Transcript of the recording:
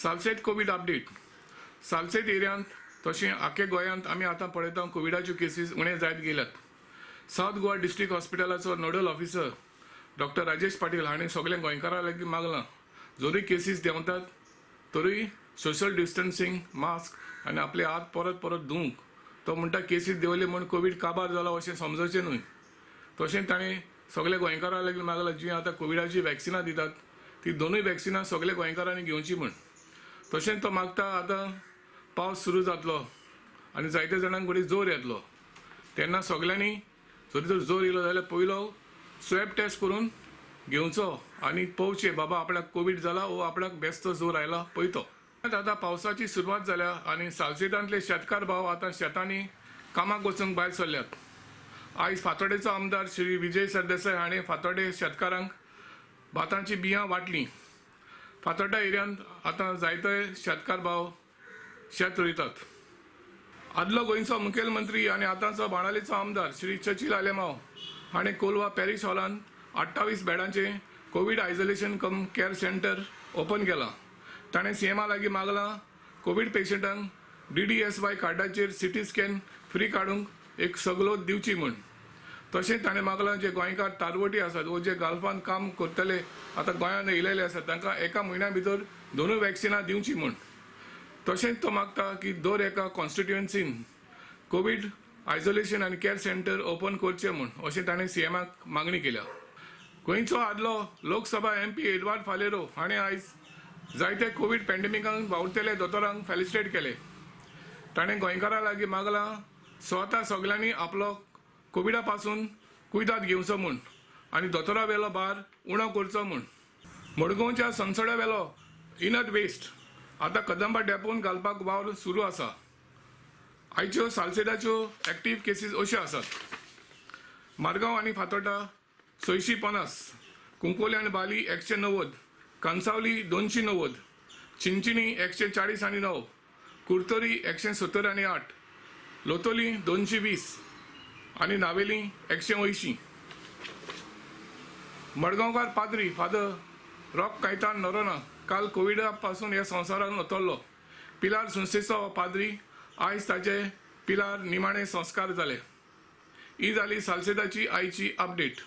Salcete Covid update. Salcete एरियांत तशें आख्या गोंयांत आमी आतां पळयता कोविडाच्यो केसीस उणें जायत गेल्यात. सावथ गोवा डिस्ट्रिक्ट हॉस्पिटलाचो nodal officer doctor Rajesh Patil हांणी सगल्या गोंयकारां लागीं मागलां, जरूय केसीस देंवतात तरूय सोशल डिस्टन्सिंग, मास्क आनी आपले हात परत परत धुवंक. तो म्हणटा केसीस देंवले म्हूण कोवीड काबार जाला अशें समजचें न्हय. तशेंच ताणें सगल्या गोंयकारां लागीं मागलां जीं आतां कोविडाचीं वॅक्सिनां दितात ती दोनूय वॅक्सिनां सगल्या गोंयकारांनी घेवची म्हूण. तशेंच तो मागता आतां पावस सुरू जातलो आनी जायते जाणांक घडये जोर येतलो, तेन्ना सगल्यांनी जरी तर जोर येयलो जाल्यार पयलो स्वॅब टेस्ट करून घेवचो आनी पळोवचें बाबा आपल्याक कोवीड जाला वो आपल्याक बेस्तो जोर आयला पळयतो. आतां पावसाची सुरवात जाल्या आनी सालसेतांतले शेतकार भाव आतां शेतांनी कामाक वचूंक भायर सरल्यात. आयज फातोडेचो आमदार श्री विजय सरदेसाय हाणें फातोडे शेतकारांक भातांची बियां वांटलीं. फातोड्डा एरियांत आतां जायते शेतकार भाव शेत रोयतात. आदलो गोंयचो मुखेलमंत्री आनी आतांचो बाणावलेचो आमदार श्री चर्चिल आलेमाव हाणें कोलवा पॅरीश हॉलांत 28 बेडांचें Covid isolation cum care centre open केलां. ताणें सीएमा लागीं मागलां कोवीड पेशंटांक DDSY कार्डाचेर सिटी स्कॅन फ्री काडूंक एक सगलो दिवची म्हूण. तशेंच ताणें मागलां जे गोंयकार तारवटी आसात वो जे गाल्फान काम करतले आतां गोंयांत येयलेले आसात तांकां एका म्हयन्या भितर दोनूय वॅक्सिनां दिवची म्हूण. तशेंच तो मागता की दर एका कॉन्स्टिट्युएन्सीन कोवीड आयसोलेशन आनी कॅर सेंटर ओपन करचें म्हूण अशें ताणें सीएमाक मागणी केल्या. गोंयचो आदलो लोकसभा MP Eduard Faleiro हाणें आयज जायते कोवीड पॅन्डेमिकांक वावुरतले दोतोरांक फेलिसिटेट केले. ताणें गोंयकारां लागीं मागलां स्वता सगल्यांनी आपलो कोविडा पासून कुयदाद घेवचो म्हूण आनी दोतोरा वेलो भार उणो करचो म्हूण. मडगांवच्या संसडा वेलो इनर्ट वेस्ट आतां कदंबा डेपोन घालपाक वावर सुरू आसा. आयच्यो सालसेदाच्यो एक्टीव केसीस अश्यो आसात. मारगांव आनी फातोर्डा 650, कुंकोली आनी बाली 190, कांसावली 290, चिंचिणी 140 आनी 9, कुर्तोरी 170 आनी 8, लोतोली 220 आनी नावेली 180. मडगांवकार पाद्री फादर रॉक कायतान नोरोना काल कोविडा पासून ह्या संवसारान उतरलो. पिलार संस्थेचो पाद्री आयज ताचे पिलार निमाणे संस्कार जाले. ही जाली सालसेदाची आयची अपडेट.